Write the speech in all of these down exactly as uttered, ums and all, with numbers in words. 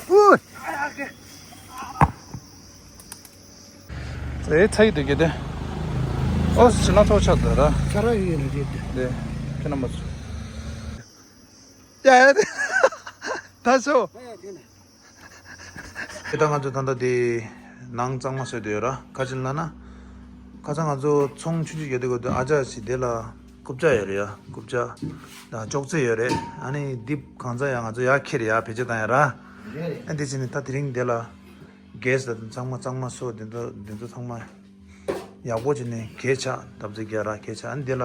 པུ། ཨེ་ཚ་ཡི་དུ་གི་དེ། ཨོ་སི་ཆི་ན་ཐོག་ཆགས་འདུག་ར། ཚ་ར་ཡི་རེད་དེ། དེ་ཁྱོད་རྣམ་པ་ཚོ། ཡ་ཡ་དེ། ད་ཤོ། ཨེ་ད་ང་ཚོ་ད་ལྟ་དེ་ནང་གཙང་མ་བཟོས་བསྡད་ཡོད་ར། ག་ཅི་ལབ་ན། ཁ་སང་ང་ཚོ་ཚོང་ཆུང་ཆུང་རྒྱག་དུས་སྐབས་དུ་ཨ་ཅག་ཞིག་དེ་ལ་རྐུབ་ཀྱག་ཡོད་རེད་ཡ། རྐུབ་ཀྱག་དང་ཅོག་ཙེ་ཡོད་རེད། ཨ་ནི་དེབ་གང་ཚ་ཡ་ང་ཚོ་ཡར་འཁྱེར་ཡ་བེད་སྤྱོད་བཏང་ཡ་ར། ཨ་དེ་བྱས་ནས་ད་དེ་རིང་དེ་ལ་གེ་སི་དང་ཚང་མ་གཙང་མ་བཟོ། དེ་ཚོ་དེ་ཚོ་ཚང་མ་ཡག་པོ་བྱས་ནས་གས་ཆག་ཐབ་ཚིག་རྒྱག་ར་གས་ཆག་ཨ་ནི་དེ་ལ་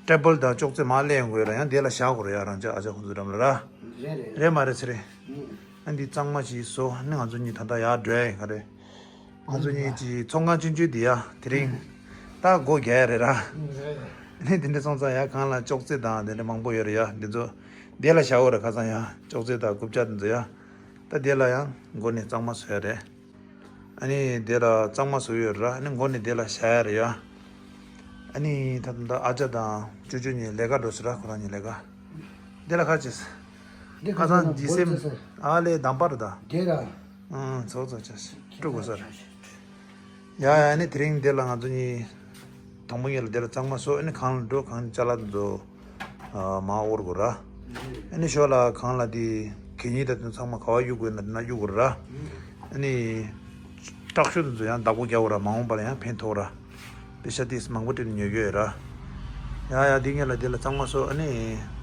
ཊེ་བལ་དང་ཅོག་ཙེ་མར་སླེབས་ཡོང་གི་ཡོད་ར། ཡང་དེ་ལ་བཞག་དགོས་རེད་ཡ། རང་ཅག་ཨ་ཅག་ཁོང་ཚོ་འགྲམ་ལ་ར། རེད་རེད། རེད་མ་རེད་ཚེ་རིང་། ཨ་འདི་གཙང་མ་ཞིག་བཟོ། ཨ་ནི་ང་ཚོ་གཉིས་ད་ལྟ་ཡར་འགྲོ་ཡ་ཡིན། ག་རེད། ང་ཚོ་གཉིས་ཀྱི་ཚོང་ཁང་ཆུང་ཆུང་འདི་ཡ་དེ་རིང་ད་སྒོ་རྒྱག་ཡ་རེད་ར། ཨ་ནི་དེ་འདྲ་སོང་ཙང་ཡ་གང་ལ་ཅོག་ཙེ་དང་དེ་འདྲ་མང་པོ་ཡོད་རེད་ཡ། འདི་ཚོ་དེ་ལ་བཞག་འོ་ར། ཁ་སང་ཡ་ཅོག་ཙེ་དང་རྐུབ་ཀྱག་འདི་ཚོ་ཡ། ད་དེ་ལ་ཡང་མགོ་ནས་གཙང་མ་བཟོ་ཡ་རེད། ཨ་ནི་དེ་ལ་གཙང་མ་བཟོ་ཡོད་ར། ཨ་ནི་མགོ་ནས་དེ་ལ་བཞག་ཡ་རེད་ཡ། ཨ་ནི་ད་ད་ཨ་ཅག་དང་ཅོ་ཅོ་གཉིས་ལས་ཀ་འགྲོ་ཟེར་ར། ཁོ་རང་གཉིས་ལས་ཀ་དེ་ལ་ཁ་ཅེས། འདི་ཁ་སང་ཁ་སང་འཇིགས་སེམས་འབོད་ཚེ་ཨ་ལས་དམ་པར་ད། དེ་ར། ཨང་ཚོགས་ཚོགས་ཆ་ཤི་སྤྲུག་དགོས་ས་རེད། ཡ་ཡ་ནི་དེ་རིང་འདིར་ལ་ང་ཚོ་གཉིས་དང་པོ་ཉིད་ལ་འདིར་གཙང་མ་བཟོ། ཨ་ནི་གང་ལ་འགྲོ་གང་ཅ་ལག་འདི་ཚོ་མར་དབོར་དགོས་ར། ཨ་ནི་ཞོར་ལ་གང་ལ་དེ་གད་སྙིགས་དང་དེ་ཚང་མ་ག་བ་གཡུག་དགོས་ན་དེ་ན་གཡུག་དགོས་ར། ཨ་ནི་སྐྲག་ཤོས་དེ་ཚོ་ཡང་བདག་པོ་རྒྱག་དགོས་ར། མ་འོངས་པ་ལ་ཡང་ཕན་ཐོགས་ར། པེ་ཤ་ཏིས་མང་པོ་སྤྲད་ནས་ཉོ་གི་ཡོད་ར། ཡ་ཡ་འདི་ངེད་ལ་འདི་ལ་གཙང་མ་བཟོ། ཨ་ནི་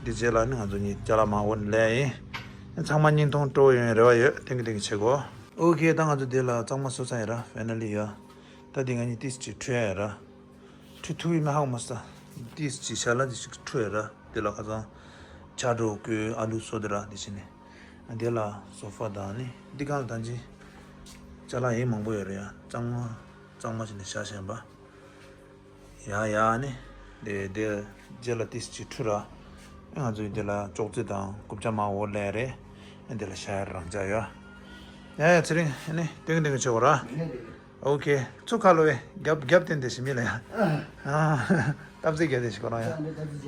འདི་རྗེས་ལ་ཨ་ནི་ང་ཚོ་གཉིས་ཅ་ལག་མར་དབོར་ནས་སླེབས་ཡིན། ཚང་མ་བརྙན་ཐུང་སྤྲོ་བོ་ཡོང་རེ་བ་ཡོད། ཏན་གི་ཏན་གི་བྱེད་དགོས། ཨོ་ཁེ། ད་ང་ཚོ་འདི་ལ་གཙང་མ་བཟོ་ཚར་ཡིན་ར། ཕའི་ན་ལི་ཡ། ད་འདི་ང་གཉིས་ཏིས་ཅིག་འཁྲུད་ཡ་ཡིན་ར། འཁྲུད་ཐུབ་ཡིན་མིན་ཧ་གོ་མ་སོང་། ཏིས་ཅིག་ཞལ་ལག་ཅིག་འཁྲུད་ཡ་ར། འདི་ལ་ཁ་སང་ཇ་གྲོ་སྐོལ་ཨ་ལུ་བཟོ་འདི་ར། འདི་བྱས་ནས་འདི་ལ་སོ་ཕ་དང་ནི་འདི་གང་ལ་ཐང་ཅི་ཅ་ལག་ཡིན་མང་པོ་ཡོད་རེད་ཡ། གཙང་མ་གཙང་མ་བྱས་ནས་བཞག་བཞིན་པ། ཡ་ཡ་ནི། དེ་དེ་རྗེས་ལ་ཏིས་ཅིག་འཁྲུད་ར། ང་ཚོས་དེ་ལ་ཅོག་ཙེ་དང་རྐུབ་ཀྱག་མར་དབོར་སླེབས་རེད། དེ་ལ་ཤ་ཡར་རང་ཅག་ཡོད། ཡ་ཡ་ཚེ་རིང་ནི་ཏིང་ཏིང་བྱེད་དགོས་ར། ཨོ་ཁེ། ཚུར་ཁ་ལོ་བས་རྒྱབ་རྒྱབ་བསྟན་ཏེ་ཞི་མི་ལ་ཡ། ཨ་སྟབས་ཚིག་རྒྱབ་དེ་ཞིག་ཁོ་རང་ཡ།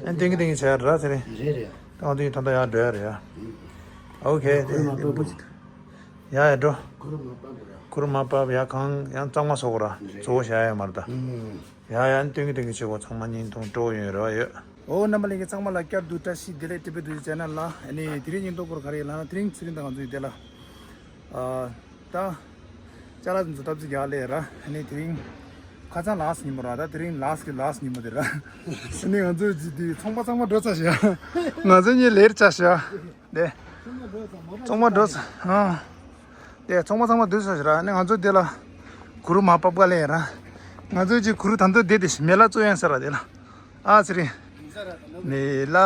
ཨ་ཏིང་ཏིང་བྱེད་ར་ཚེ་རིང་། རེད་རེད། ད་ང་ཚོ་ཡིན་ད་ལྟ་ཡར་འགྲོ་ཡ་རེད་ཡ། ཨོ་ཁེ། དེ་དེ་འབུ་ཅིག་ཡ་ཡ་འགྲོ། གུ་རུ་མ་བབས་ར། གུ་རུ་མ་བབས་ཡ། གང་ཡང་གཙང་མ་བཟོ་དགོས་ར། རེད། གཙོ་བོ་བཞག་ཡ་མ་རེད་ད། ཨུམ། ཡ་ཡ་ནི་སྟོན་གི་སྟོན་གི་བྱེད་དགོས། ཚང་མ་བརྙན་ཐུང་སྤྲོ་བོ་ཡོང་རེ་བ་ཡོད། ཨོ་རྣམ་པ་ལྷན་རྒྱས་ཚང་མ་ལ་བསྐྱར་དུ་བཀྲ་ཤིས་བདེ་ལེགས། ཊི་བི་ཌི་ཇེ་ཆེ་ནལ་ལ། ཨ་ནི་དེ་རིང་བརྙན་ཐུང་སྐོར་ག་རེ་ཡིན་ལབ་ན། དེ་རིང་ཚེ་རིང་དང་ང་ཚོ་ཡི་དེ་ལ་ཨ་ད་ཅ་ལག་འཛུགས་ཐབས་ཚིག་རྒྱག་ལས་ར། ཨ་ནི་དེ་རིང་ཁ་སང་ལཱ་སི་ཊི་ཉིན་མོ་ར། ད་དེ་རིང་ལཱ་སི་ཊི་གི་ལཱ་སི་ཊི་ཉིན་མོ་དེ་ར། ཨ་ནི་ང་ཚོ་ཡི་དེ་ཚོང་པ་ཚང་མ་འགྲོ་ཚར་ཤག་ང་ཚོ་གཉིས་ལེ་ཊི་ཆགས་ཤག་དེ་ཚོང་པ་འགྲོ་ཚར། ཨ། དེ་ཚོང་པ་ཚང་མ་འདུས་སོང་ཞེས་ར། ནི་ང་ཚོ་དེ་ལ་གུ་རུ་མ་བབས་ག་ལས་ར། ང་ཚོ་གཅིག་གུ་རུ་ད་འདོད་དེ་དེ་མེ་ལ་བཙོ་ཡང་ཟེར་ར་དེ་ལ། ཨ་ཚེ་རིང་། མེ་ལ།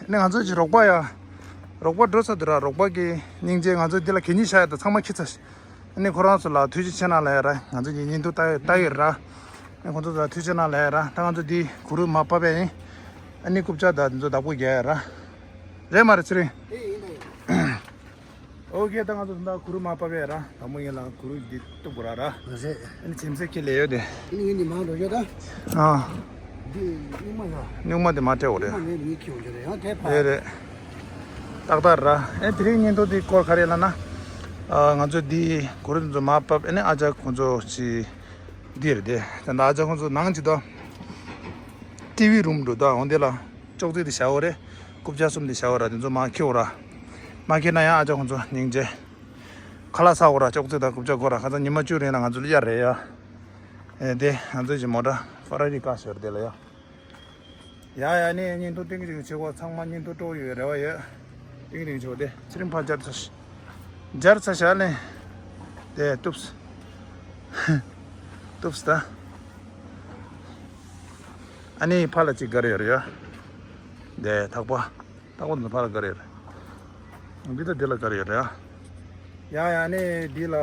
ནི་ང་ཚོ་གཅིག་རོགས་པ་ཡ། རོགས་པ་འགྲོ་ས་དུ་ར། རོགས་པ་གི་སྙིང་རྗེ། ང་ཚོ་དེ་ལ་གད་སྙིགས་བཞག་ཡ་ད་ཚང་མ་ཁྱེར་ཚར་ཤག་ནི་ཁོ་རང་ཚོ་ལ་ཐུགས་རྗེ་ཆེ་གནང་ལབ་ཡ་ར། ང་ཚོ་གི་བརྙན་ཐུང་ལྟ་ཡ་ལྟ་ཡོད་ར། ནི་ཁོ་ཚོ་ལ་ཐུགས་རྗེ་གནང་ལབ་ཡ་ར། ད་ང་ཚོ་འདི་གུ་རུ་མ་བབས་པ་ཡིན། ཨ་ནི་རྐུབ་ཀྱག་ད་འདི་ཚོ་བདག་པོ་རྒྱག་ཡ་ར། རེད་མ་རེད་ཚེ་རིང་། ཨོ་ཁེ། ད་ང་ཚོ་ད་ལྟ་གུ་རུ་མ་བབས་པས་ར། དང་པོ་ཡིན་ལ་གུ་རུ་འདི་གཏུབ་དགོས་ར་ར། མ་ཟད། ཨ་ནི་ཁྱིམ་མཚེས་ཁྱེད་ལས་ཡོད་དེ། ཨ་ནི་ངས་འདི་མང་འགྲོ་ཡོད་ད། ཨ། འདི་སྨྱུག་མ་ཡ། སྨྱུག་མ་དེ་མ་སྤྲད་འོ་རེད། སྨྱུག་མ་ངས་འདི་ཁྱེར་འོང་རྒྱུ་རེད་ཡང་དེ་ཕ། རེད་རེད། ཏག་ཏག་ར། ཨེ་དེ་རིང་བརྙན་ཐུང་འདི་སྐོར་ག་རེ་ལབ་ན། ཨ་ང་ཚོ་འདི་གུ་རུ་འདི་ཚོ་མ་བབས། ཨ་ནི་ཨ་ཅག་ཁོང་ཚོ་ཅི་འདི་རེད་དེ། ད་ལྟ་ཨ་ཅག་ཁོང་ཚོ་ནང་ཅི་ད། ཊི་ཝི་རུམ་འགྲོ་ད་འོང་དེ་ལ། ཅོག་ཙེ་དེ་བཞག་འོ་རེད། རྐུབ་ཀྱག་གསུམ་དེ་བཞག་འོ་ར། དེ་ཚོ་མ་ཁྱེར་འོ་ར། མ་ཁྱེར་ན་ཡང་ཨ་ཅག་ཁོང་ཚོ་སྙིང་རྗེ། ཁ་ལག་ཟ་འོ་ར། ཅོག་ཙེ་དང་རྐུབ་ཀྱག་དགོས་ར། ཁ་སང་ཉི་མ་བཅུ་རིང་ལ་ང་ཚོ་ལ་གཡར་རེད་ཡ། ཨེ་དེ་ང་ཚོ་གི་མོ་ཊ་ཧྥ་ར་རི་བཀག་ཤོར་དེ་ལ་ཡ། ཡ་ཡ་ནི་བརྙན་ཐུང་སྟོན་གི་བྱེད་དགོས། ཚང་མ་བརྙན་ཐུང་སྤྲོ་བོ་ཡོད་རེ་བ་ཡོད། སྟོན་གི་བྱེད་དགོས་དེ། ཚེ་རིང་ཕར་སྦྱར་ཚར་ཤག་སྦྱར་ཚར་ཤག་ལེ། དེ་གཏུབས། གཏུབས་ད། ཨ་ནི་ཕར་ལ་གཅིག་བསྒར་ཡོད་རེད་ཡ། དེ་ཐག་པ། ཐག་པ་འདི་ཕར་ལ་བསྒར་ཡོད་རེད། འདི་ད་འདི་ལ་བསྒར་ཡོད་རེད་ཡ། ཡ་ཡ་ནི་འདི་ལ་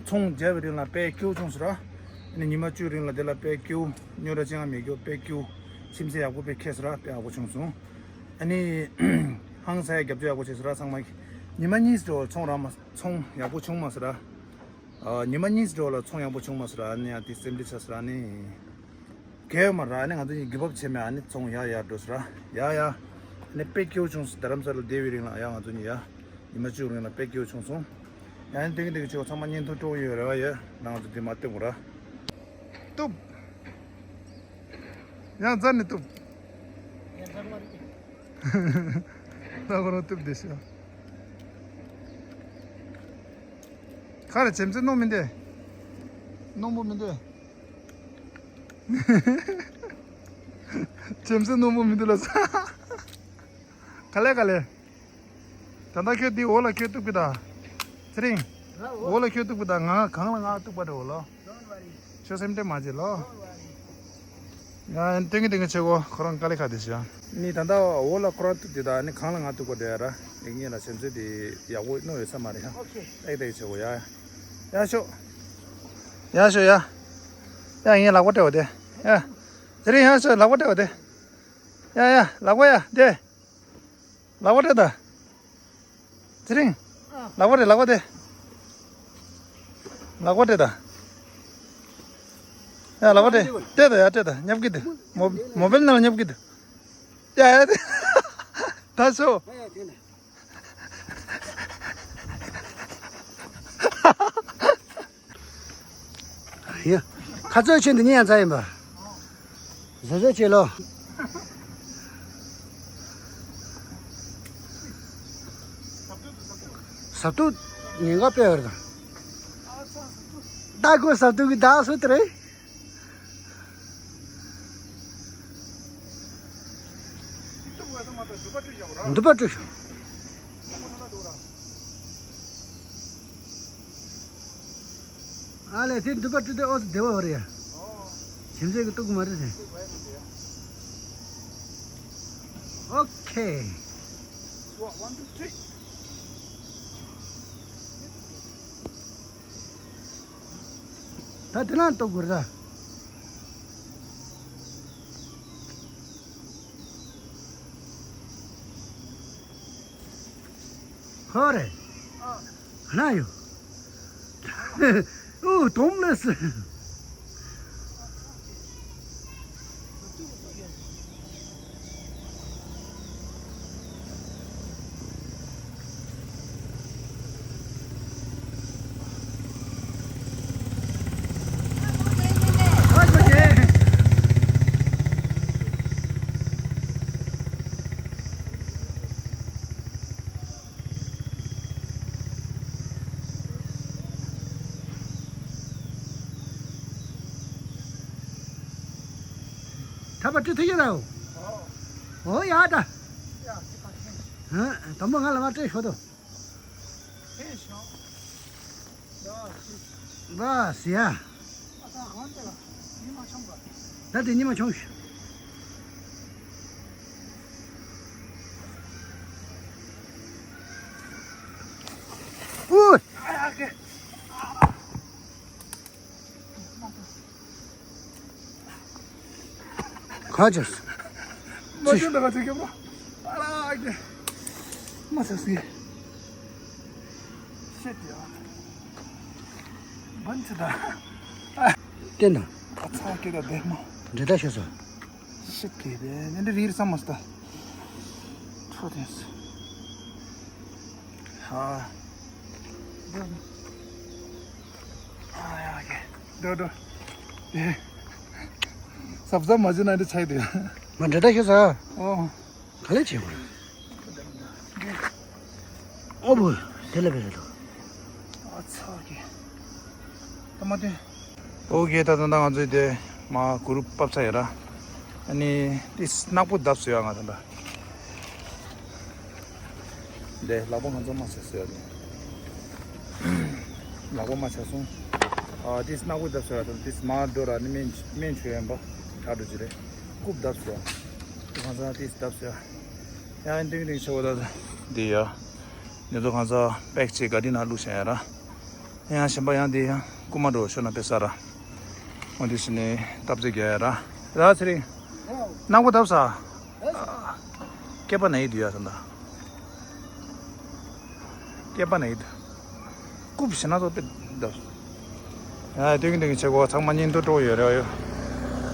ཚོང་རྒྱབ་པའི་རིང་ལ་དཔེ་སྐྱིད་པོ་བྱུང་སོང་ར། ཨ་ནི་ཉི་མ་བཅུ་རིང་ལ་འདི་ལ་དཔེ་སྐྱིད་པོ། རྙོག་དྲ་ཅང་མེད་རྒྱུ་དཔེ་སྐྱིད་པོ། ཁྱིམ་མཚེས་ཡག་པོ་དཔེ་ཁེལ་སོང་ར། དཔེ་ཡག་པོ་བྱུང་སོང་། ཨ་ནི་ཧང་སང་ཡ་རྒྱབ་སྐྱོར་ཡག་པོ་བྱས་སོང་ར་ཚང་མ། ཉི་མ་གཉིས་འགྲོ་ཚོང་ར་མ་ཚོང་ཡག་པོ་བྱུང་མ་སོང་ར། ཨ་ཉི་མ་གཉིས་འགྲོ་ལ་ཚོང་ཡག་པོ་བྱུང་མ་སོང་ར། ཨ་ནི་ཡང་དེ་སེམས་ཁྲལ་ཆགས་སོང་ར། ཨ་ནི་གལ་ཡོད་མ་ར། ཨ་ནི་ང་ཚོ་གཉིས་གིབ་ཨབ་བྱས་མེད། ཨ་ནི་ཚོང་ཡར་ཡར་འགྲོ་སོང་ར། ཡ་ཡ། ཨ་ནི་དཔེ་སྐྱིད་པོ་བྱུང་སོང་། རྡ་རམ་ས་ལ་བསྡད་པའི་རིང་ལ་ཡ་ང་ཚོ་གཉིས་ཡ། ཉི་མ་བཅུ་རིང་ལ་དཔེ་སྐྱིད་པོ་བྱུང་སོང་། ཡང་སྟོན་གྱི་འདུག་ཆེ་བོ། ཚང་མ་བརྙན་ཐུང་སྤྲོ་གི་ཡོད་རེད་བ། ཡ་ནང་ཚོ་འདི་མ་སྟོན་གོ་ར། གཏུབ། ཡང་རྩ་ནས་གཏུབ། ད་ཁོ་རང་གཏུབ་བསྡད་ཤག་ཁ་རེ་བྱེམ་ཙེ་གནོང་མི་འདུག་གནོང་པོ་མི་འདུག་བྱེམ་ཙེ་གནོང་པོ་མི་འདུག་ལ། ག་ལེ་ག་ལེ། ད་ལྟ་ཁྱོད་འདི་འོག་ལ་ཁྱོད་གཏུབ་ཀྱི་ད། ཚེ་རིང་། འོག་ལ་ཁྱོད་གཏུབ་ཀྱི་ད། ང་གང་ལ་ང་གཏུབ་པ་རེད་འོག་ལ། ཁྱོད་སེམས་ཁྲལ་མ་བྱེད་ལོ། ཡ་སྟོན་གྱི་སྟོན་གྱི་ཆེ་བོ། ཁོ་རང་དཀའ་ལས་ཁག་དེ་བྱ། ནི་ད་ལྟ་འོག་ལ་ཁོ་རང་གཏུབ་དེ་ད། ནི་གང་ལ་ང་གཏུབ་པ་རེད་ཡ་ར། ངེད་གཉིས་ལ་བྱེམ་ཙེ་དེ་ཡག་པོ་གནོང་ཡོད་ས་མ་རེད་ཡ། ཨོ་ཁེ། ཨེ་དེ་ཆེ་བོ་ཡ། ཡ་ཤོག་ཡ་ཤོག་ཡ། ཡ་ངའི་ལག་པ་སྤྲད་པ་དེ། ཡ། ཚེ་རིང་ཡ་ཤོག་ལག་པ་སྤྲད་པ་དེ། ཡ་ཡ་ལག་པ་ཡ་དེ། ལག་པ་སྤྲད་ད། ཚེ་རིང་། ལག་པ་སྤྲད། ལག་པ་སྤྲད། ལག་པ་སྤྲད་ད། ཡ་ལག་པ་སྤྲད། སྤྲད་ད་ཡ་སྤྲད་ད། སྙབ་ཀྱི་འདུག་མོ་མོ་བེལ་ནང་ལ་སྙབ་ཀྱི་འདུག་ཡ་ཡ། ད་ཤོག་ཡ། ཁ་རྩོད་ཆེན་འདི་ཉིད་ཡང་རྩ་ཡིན་པ། བཟོ་བཟོ་བྱེད་ལོ། ཟབ་ཏུ་ཉེན་ཁ་དཔེ་བར་དང་། ད་ཁོ་ཟབ་ཏུ་གི་བདག་སུ་དེ་རེད། འདུག་པ་སྤྲོད་ཤོག་ཨ་ལས་དེ་འདུག་པ་སྤྲོད་དེ་ཨོ་ཙི་བདེ་བ་བར་ཡ། ཁྱིམ་མཚེས་ཀྱི་གཏུག་གི་མ་རེད་དེ། ཨོ་ཁེ། ད་དེ་ན་གཏུག་དགོས་རེད་ད། ཧོ་རེ། ན་ཡོ། ཨུ་དོམ་ལེ་སི། ཐ་པ་ཏི་ཐི་ཡ་རའོ། ཨོ་ཡ་ད། ཧ། དམ་པོ་ང་ལ་མ་སྤྲད་ཤོག་དོ། བ་སི་ཡ། ད་དེ་ཉི་མ་ཆུང་ཞིག་ཨུ། ཁ་ཅིག་མ་ཅི་ཅི་འདྲ་ག་ཅིག་གེ་ཨ་ལ་གེ་མ་ཚ་སི། ཤེད་ཡ། བན་ཚི་ད། ཏེན་ན། ད་ཚ་གེ་ད་བེ་མ། འདྲེ་ད་ཤོད་སོ། ཤེད་གེ་བེ་ནེ་འདྲེ་རིར་ས་མ་སྟ། ཁྲོ་ཏེན་སི། ཧ། ཨ་ཡ་གེ། དོ་དོ། དེ། ཟབ་ཟབ་མ་བྱེད་ན་འདི་ཚད་དེ། མ་འདྲ་འདྲ་ཤོད་ས། ཨོ། ག་ལེ་བྱེད་དགོས། ཨོ་བུ། དེ་ལ་བེ་རེད་དོ། ཨ་ཚ་གེ། ད་མ་དེ། ཨོ་གེ་ད་ད་ད་ང་ཚོས་དེ་མ་གུ་རུབ་ཕབ་ཚར་ཡོད་ར། ཨ་ནི་ཏིས་ནག་པོ་བརྡབས་སོ་ཡ་ང་ད་ད། དེ་ལག་པ་ང་ཚོ་མ་ཆགས་སོ་ཡ་དེ། ལག་པ་མ་ཆགས་སོང་། ཨ་ཏིས་ནག་པོ་བརྡབས་སོ་ཡ་ད་ཏིས་མ་འགྲོ་ར་ནི་སྨན་སྨན་བྱོས་ཡན་པ་དྲག་འགྲོ་ཅི་རེད། རྐུབ་བརྡབས་སོ་ཡ། ང་ཚོ་ཏིས་བརྡབས་སོ་ཡ། ཡ་ཏིང་ཏིང་ཆེ་བོ་ད་དེ་ཡ། ནི་ཚོ་ང་ཚོ་པེག་ཅིག་ག་དི་ན་བླུགས་བྱས་ཡ་ར། ཡང་གཞན་པ་ཡང་དེ་ཡང་རྐུ་མ་འགྲོ་ཤོར་ན་དཔེ་ས་ར། འོ་དེ་བཞིན་ནི་སྟབས་བདེ་རྒྱག་ཡ་ར། ར་ཚེ་རིང་། ནག་པོ་བརྡབས་ས། སྐེད་པ་ན་ཡི་དུ་ཡ་ས་ད། སྐེད་པ་ན་ཡི་དུ། རྐུབ་ཞེ་ན་ཚོ་དཔེ་བརྡབས། ཡ་སྟོན་གྱི་སྟོན་གྱི་བྱེད་སྒོ་ཚང་མ་བརྙན་ཐུང་སྤྲོ་ཡོད་རེ་བ་ཡོད།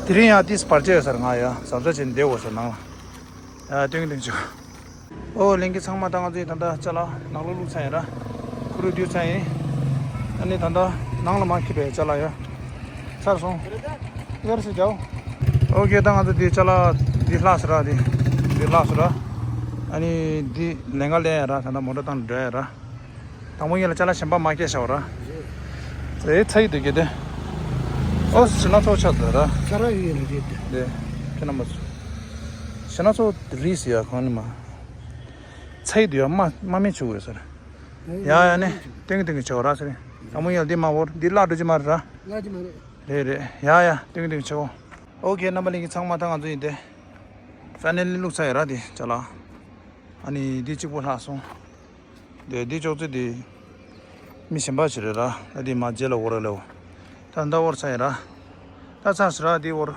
དེ་རིང་ཡང་ཏིས་བར་ཆད་ཡོད་ས་ར་ང་ཡ་ཟབ་ཟབ་བྱས་ནས་བསྡད་འོ་ས་ནང་ལ། ཡ་སྟོན་གྱི་སྟོན་གྱི་བྱེད་སྒོ། ཨོ་ལྷན་རྒྱས་ཚང་མ་ད་ང་ཚོ་ཡི་ད་ལྟ་ཅ་ལག་ནང་ལོགས་བླུགས་ཚར་ཡིན་ར། ཁུ་རུ་བསྡུས་ཚར་ཡིན། ཨ་ནི་ད་ལྟ་ནང་ལ་མར་འཁྱེར་བའི་ཅ་ལག་ཡོད། ཚར་སོང་། ཡར་སི་ཇའོ། ཨོ་ཁེ། ད་ང་ཚོ་འདི་ཅ་ལག་འདི་ལྷག་སོང་ར། འདི་འདི་ལྷག་སོང་ར། ཨ་ནི་འདི་ལེན་ག་ལེན་ཡ་ར། ད་ལྟ་མོ་ཊ་བཏང་འགྲོ་ཡ་ར། དང་པོ་ཉིད་ལ་ཅ་ལག་གཞན་པ་མ་སྐྱེལ་བཞག་ར། ཨེ་ཚ་ཡི་འདུག་གི་དེ། ཨོ་ཞེ་ན་ཚོ་ཆགས་འདུག་ར། ཁྱ་ར་ཡི་རེད་དེ། དེ་ཁྱེད་རྣམ་པ་ཚོ། ཞེ་ན་ཚོ་རིས་ཡ་གང་ནི་མ། ཚ་ཡི་འདུག་ཡ། མ་མ་མི་ཆུ་བས་ཟེར། ཡ་ཡ་ནི། ཏིང་ཏིང་ཆེ་བ་ར་ཟེར། དང་པོ་ཡ་འདི་མ་བོར་འདི་བརླག་འགྲོ་གི་མ་རེད་ར། བརླག་གི་མ་རེད། རེད་རེད། ཡ་ཡ་ཏིང་ཏིང་ཆེ་བོ། ཨོ་ཁེ། རྣམ་པ་ལྷན་རྒྱས་ཚང་མ་ད་ང་ཚོ་ཡིན་ཏེ། ཕའི་ནལ་ལི་བླུགས་ཚར་ཡོད་ར་དེ་ཅ་ལག་ཨ་ནི་འདི་གཅིག་པོ་ལྷག་སོང་། དེ་འདི་ཅོག་ཙེ་དེ་མི་གཞན་པ་ཞིག་རེད་ར། ཨ་དེ་མ་རྗེས་ལ་བོར་ར་ལེའོ། ད་ད་བོར་ཚར་ཡོད་ར། ད་ཚར་སོང་ར་དེ་བོར།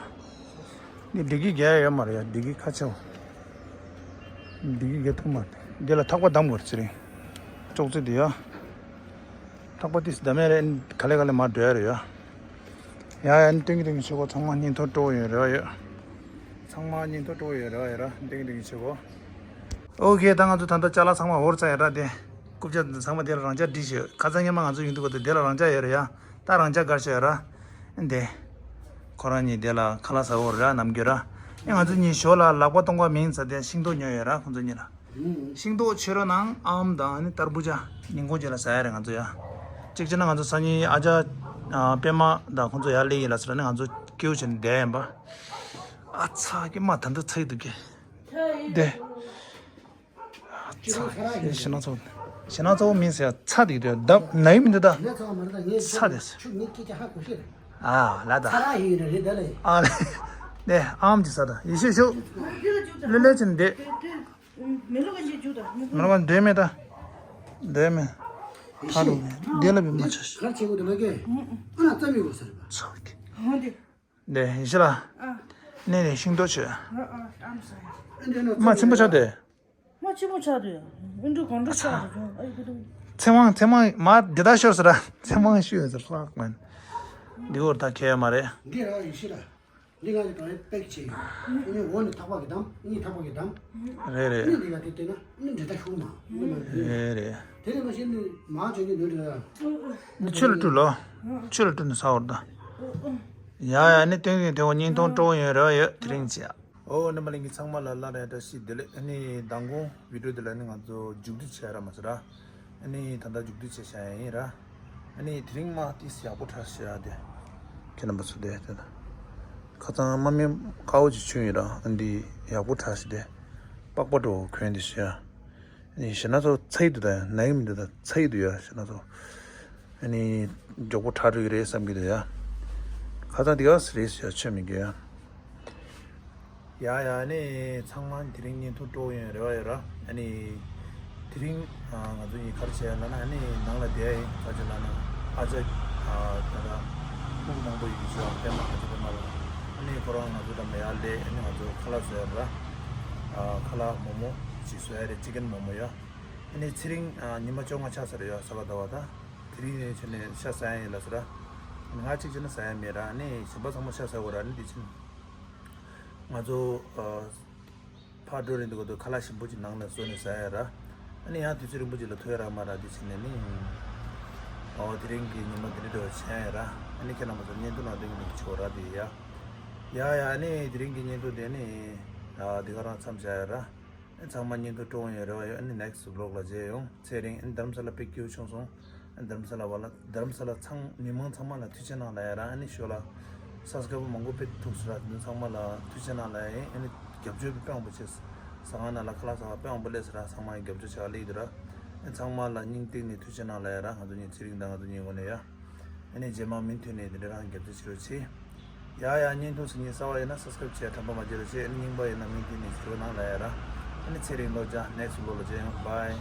འདི་འདི་གི་རྒྱལ་ཡོད་མ་རེད་ཡ། འདི་གི་ཁ་ཆེའོ། འདི་གི་རྒྱལ་ཐུབ་མ་རེད། འདི་ལ་ཐག་པ་བསྡམ་དགོས་རེད་ཚེ་རིང་། ཅོག་ཙེ་དེ་ཡ། ཐག་པ་ཏིས་ད་མེད་རེད། ག་ལེ་ག་ལེ་མར་འགྲོ་ཡ་རེད་ཡ། ཡ་ཡ་ནི་ཏིང་ཏིང་ཆེ་གོ། ཚང་མ་སྙིང་ཐོ་སྤྲོ་ཡོད་རེ་བ་ཡོད། ཚང་མ་སྙིང་ཐོ་སྤྲོ་ཡོད་རེ་བ་ཡོད་ར། ཏིང་ཏིང་ཆེ་གོ། ཨོ་ཁེ། ད་ང་ཚོ་ད་ལྟ་ཅ་ལག་ཚང་མ་བོར་ཚར་ཡོད་ར་དེ། རྐུབ་ཀྱག་འདི་ཚང་མ་དེ་ལ་རང་འཇགས་སྒྲིག་བྱོས། ཁ་སང་སྔོན་མ་ང་ཚོ་ཡོང་དུས་གོ་དེ་དེ་ལ་རང་འཇགས་ཡོད་རེད་ཡ། ད་རང་འཇགས་སྒར་བྱོས་ཡོད་ར། འདི། ཁོ་རང་གཉིས་དེ་ལ་ཁ་ལག་ཟ་བོར་ར་ནམ་རྒྱུན་ར། ཨེ་ང་ཚོ་གཉིས་ཞོར་ལ་ལག་པ་གཏོང་ག་མིན་ཟེར་དེ་ཤིང་ཏོག་ཉོས་ཡོད་ར་ཁོང་ཚོ་གཉིས་ལ། ཤིང་ཏོག་ཆོས་ར་ནང་ཨམ་དང་ཨ་ནི་ཏར་བུ་ཇ་ཉིན་གུང་རྗེས་ལ་ཟ་ཡ་རེད་ང་ཚོ་ཡ། གཅིག་བྱས་ན་ང་ཚོ་སང་ཉིན་ཨ་ཅག་ཨ་པད་མ་དང་ཁོང་ཚོ་ཡར་སླེབས་ཡིན་ལ་ཟེར་ནས་ང་ཚོ་སྐྱེའུ་བྱས་ནས་བསྡད་ཡིན་པ། ཨ་ཚ་གི་མ་ད་འདི་ཚ་ཡི་འདུག་གི། བསྡད། ཨ་ཚ་ཞེ་ན་ཚ་བོ། ཞེ་ན་ཚ་བོ་མིན་ཟེར་ཡ་ཚ་འདུག་དེ་ད་ན་ཡི་མི་འདུག་ད། ཚ་དེ། ཨ་ལ་ད། ཨ་ལ། ནས་ཨམ་ཅི་ས་ད་ཡེ་ཤེས་ཤོག་ལེ་ལེ་ཅན་འདེ། མེ་ལོ་ག་འདྲེ་ཅུ་དང་མེ་ལོ་ག་འདྲེ་མེད་ད། འདྲེ་མེད། ཁ་རུ་འདེ་ལ་བི་མ་ཆ་ཤི། གར་བྱེད་དགོས་དེ་ལ་ཀེ། ཨ་ན་རྩ་མི་དགོས་ཟེར་བ། ཚོགས་ཀྱི། འདེ་ཡེ་ཤེས་ལ། ནས་ནས་ཤིང་ཏོག་ཆོད། མ་ཆེན་པོ་ཆགས་ཏེ། མ་ཆེན་པོ་ཆགས་ཏེ། ཨིན་འགྲོ་གང་འགྲོ་ཆགས་ཏེ་བྱུང་ཨ་ཡི་ཀུ་ཏུ། ཚེ་དབང་ཚེ་དབང་མ་འདི་ལྟར་ཤོར་ཟེར་ར། ཚེ་དབང་ཤུ་ཡོད་ཟེར་ལྷག་མན། འདི་བོར་ད་ཁེལ་ཡ་མ་རེད། འདི་ར་ཡེ་ཤེས་ལ། འདི་ང་ཚོ་གང་ཡིན་པེག་བྱས་ཡོད། ཨ་ནི་འོག་ནས་ཐག་པ་གི་བསྡམས། ཨ་ནི་ཐག་པ་གི་བསྡམས། རེད་རེད། ཨ་ནི་འདི་ག་དེ་བལྟས་ན་ཨ་ནི་འདྲེ་ད་ཤུགས་མ། རེད་རེད། དེ་ནས་མ་གཞི་ནི་མ་བྱས་ནི་འདི་འདྲ། འདི་ཆུ་ལ་བཀྲུ་ལོ། ཆུ་ལ་བཀྲུ་ནས་ཟ་བར་ད། ཡ་ཡ་ནི་སྟོན་གྱི་དེ་བ་སྙིང་ཐོང་སྤྲོ་ཡོད་རེ་བ་ཡོད། དེ་རིང་བྱས། ཨོ་རྣམ་པ་ལྷན་རྒྱས་ཚང་མ་ལ་སླར་ཡང་བཀྲ་ཤིས་བདེ་ལེགས། ཨ་ནི་མདང་དགོང་བི་ཌིའོ་འདི་ལ་ནི་ང་ཚོ་མཇུག་སྒྲིལ་བྱས་ར་མ་ཟེར་ར། ཨ་ནི་ད་ལྟ་མཇུག་སྒྲིལ་བྱས་བཞག་ཡ་ཡིན་ར། ཨ་ནི་དེ་རིང་མ་ཏིས་ཡག་པོ་འཁྲབ་ཤག་དེ། ཁྱེད་རྣམ་པ་ཚོ་དེ་དེ་ད། ཁ་སང་མ་མི་དཀར་པོ་ཅིག་བྱུང་ཡོད་ར། ཨ་འདི་ཡག་པོ་འཁྲབ་ཤག་དེ། པགས་པ་འགྲོ་གོན་དེ་ཤག་ཨ་ནི་ཞེ་ན་ཚོ་ཚ་ཡི་འདུག་ད་ན་གི་མི་འདུག་ད་ཚ་ཡི་འདུག་ཡ་ཞེ་ན་ཚོ། ཨ་ནི་མགྱོགས་པོ་འཁྲབ་འགྲོ་གི་རེད་བསམ་གི་འདུག་ཡ། ཁ་སང་དེ་ག་རེད་ཤག་ཆོད་མི་འགྱོད་ཡ། ཡ་ཡ་ཨ་ནི་ཚང་མ་དེ་རིང་བརྙན་ཐུང་སྤྲོ་ཡོང་རེ་བ་ཡོད་ར། ཨ་ནི་དེ་རིང་ང་ཚོ་གཉིས་ག་རེ་བྱས་ཡོད་ལབ་ན་ཨ་ནི་ནང་ལ་བསྡད་ཡིན། ག་ཅི་ལབ་ན་ཨ་ཅག་ད་ལྟ་ཕྲུ་གུ་མང་པོ་ཡོད་ཀྱི་ཞོགས་པད་མ་ཨ་ཅག་པད་མ་ལ་ཨ་ནི་ཁོ་རང་ང་ཚོ་དང་མ་ཡར་སླེབས། ཨ་ནི་ང་ཚོ་ཁ་ལག་བཟོས་ཡོད་ར། ཁ་ལག་མོག་མོག་ཅིག་བཟོས་ཡ་རེད། ཅི་ཀན་མོག་མོག་ཡ། ཨ་ནི་ཚེ་རིང་ཉི་མ་བཅོ་ལྔ་ཆགས་ས་རེད་ཡ་གཟའ་པ་ཟླ་བ་ད། དེ་རིང་ནས་བྱས་ནས་ཤ་ཟ་ཡ་ཡིན་ལབ་ཟེར་ར། ང་གཅིག་བྱས་ན་ཟ་ཡ་མེད་ར། ཨ་ནི་གཞན་པ་ཚང་མ་ཤ་ཟ་དགོས་ར། ཨ་ནི་དེ་ཕྱིན་ང་ཚོ་ཨ་ཕར་འགྲོ་རན་དུས་སྐབས་དུ་ཁ་ལག་ཞིམ་པོ་ཅིག་ནང་ལ་བཟོས་ནས་ཟ་ཡ་ར། ཨ་ནི་ཡང་དུས་ཚོད་རིང་པོ་ཅིག་ལ་ཐུག་ཡ་རག་མ་རག་དེ་ཕྱིན་ནས་ནི། ཨོ་དེ་རིང་གི་ཉི་མ་དེ་འདྲ་འདྲ་བ་ཆགས་ཡ་ར། ཨ་ནི་ཁྱེད་རྣམ་པ་ཚོ་བརྙན་ཐུང་ནང་བསྟན་གྱི་འདུག་ཆོག་ར་དེ་ཡ། ཡ་ཡ་ཨ་ནི་དེ་རིང་གི་བརྙན་ཐུང་དེ་ནི་ཨ་དེ་ག་རང་མཚམས་བཞག་ཡ་ར། ཚང་མ་བརྙན་ཐུང་སྤྲོ་ཡོང་རེ་བ་ཡོད། ཨ་ནི་ནེགསི་བི་ལོག་ལ་མཇལ་ཡོང་། ཚེ་རིང་ཨ་ནི་རྡ་རམ་ས་ལ་དཔེ་སྐྱིད་པོ་བྱུང་སོང་། ཨ་ནི་རྡ་རམ་ས་ལ་བ་ལ་རྡ་རམ་ས་ལ་ཚང་མི་མང་ཚང་མ་ལ་ཐུགས་རྗེ་གནང་ལབ་ཡ་ར། ཨ་ནི་ཞོར་ལ་སབ་སི་ཀ་རའེ་བར་མང་པོ་དཔེ་ཐུག་སོང་ར། དེ་ཚོ་ཚང་མ་ལ་ཐུགས་རྗེ་གནང་ལབ་ཡ་ཡིན། ཨ་ནི་རྒྱབ་སྐྱོར་དཔེ་དཔེ་མང་པོ་བྱས། ཟ་ཁང་ནང་ལ་ཁ་ལག་ཟ་བ་དཔེ་མང་པོ་སླེབས་སོང་ར། ཚང་མ་ཡང་རྒྱབ་སྐྱོར་བྱ་ག་སླེབས་ཡོད་ར། ཨ་ནི་ཚང་མ་ལ་སྙིང་གཏིང་ནས་ཐུགས་རྗེ་གནང་ལབ་ཡ་ར། ང་ཚོ་གཉིས་ཚེ་རིང་དང་ང་ཚོ་གཉིས་ངོས་ནས་ཡ། ཨ་ནི་རྗེས་མ་མུ་མཐུད་ནས་དེ་འདྲ་རང་རྒྱབ་སྐྱོར་བྱེད་རོགས་བྱེད། ཡ་ཡ་བརྙན་ཐུང་གཟིགས་མཁན་གསར་པ་ཡིན་ན་སབ་སི་ཀ་རའེ་བ་བྱས་དྲན་པ་མ་བརྗེད་རོགས་བྱེད། ཨ་ནི་རྙིང་པ་ཡིན་ན་མུ་མཐུད་ནས་གཟིགས་རོགས་གནང་ལབ་ཡ་ར། ཨ་ནི་ཚེ་རིང་ལོ་བརྒྱ་ནེགསི་བི་ལོག་ལ་མཇལ་ཡོང་། བྷའི།